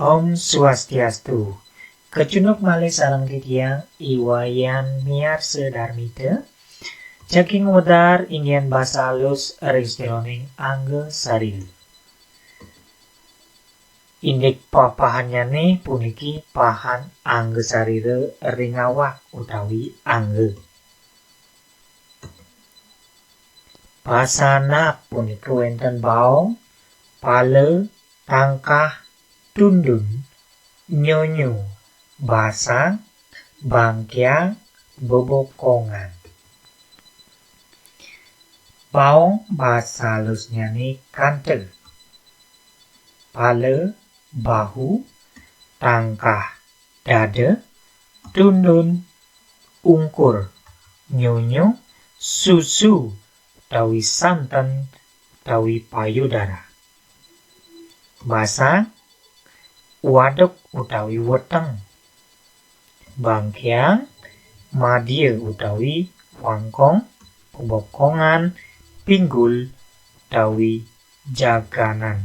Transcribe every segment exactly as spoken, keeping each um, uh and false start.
Om Swastiastu. Kecunduk malih sareng titiang I Wayan miarsa Darmita. Saking wedar inggihan basa alus ring sajeroning angga sarira. Indik papahannyane puniki pahan angga sarira ring awak utawi angga. Basa anak punika wenten baong, pala, tangkah, tundun, nyonyo, basang, bangkiang, bebokongan. Baong basa alusnyane kanta. Pala, bahu, tangkah, dada, tundun, ungkur, nyonyo, susu, utawi santen, utawi payudara. Basang, waduk utawi weteng. Bangkiang, madya utawi wangkong, bebokongan, pinggul, utawi jaganan.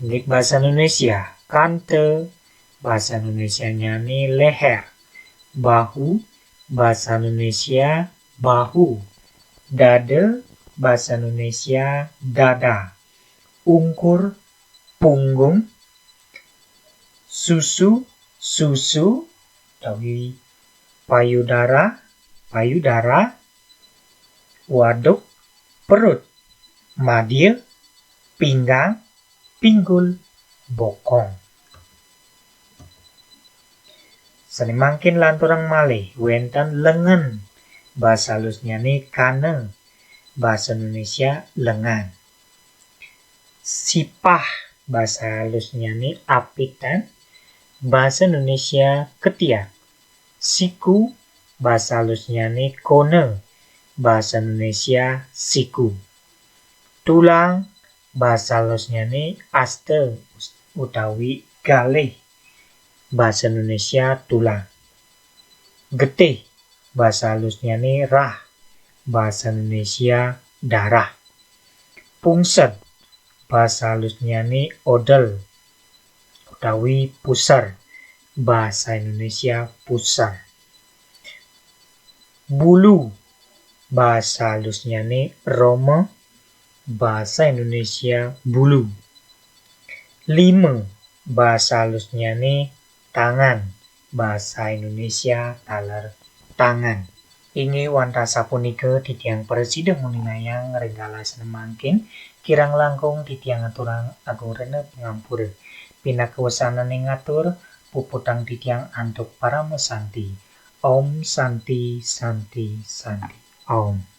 Indik basa Indonesia, kanta, basa Indonesianyane leher. Bahu, basa Indonesia, bahu. Dada, basa Indonesia, dada. Ungkur, punggung. Susu, susu, utawi payudara, payudara. Waduk, perut. Madya, pinggang, pinggul, bokong. Sane mangkin lanturang malih wenten lengen, basa alusnyane kana, basa Indonesia lengan. Sipah, basa alusnyane apitan, basa Indonesia ketiak. Siku, basa alusnyane kona, basa Indonesia siku. Tulang, basa alusnyane asta utawi galih, basa Indonesia tulang. Getih, basa alusnyane rah, basa Indonesia darah. Pungsed, basa alusnyane odel utawi puser, basa Indonesia puser. Bulu, basa alusnyane roma, basa Indonesia bulu. Lima, basa alusnyane tangan, basa Indonesia taler tangan. Inggih wantah sapunika titiang prasida muninayang ring galah sane mangkin, kirang langkung titiang aturang agung rena pangampura. Pinaka wesananing atur, puputang titiang antuk parama santi. Om Santi, Santi, Santi. Om.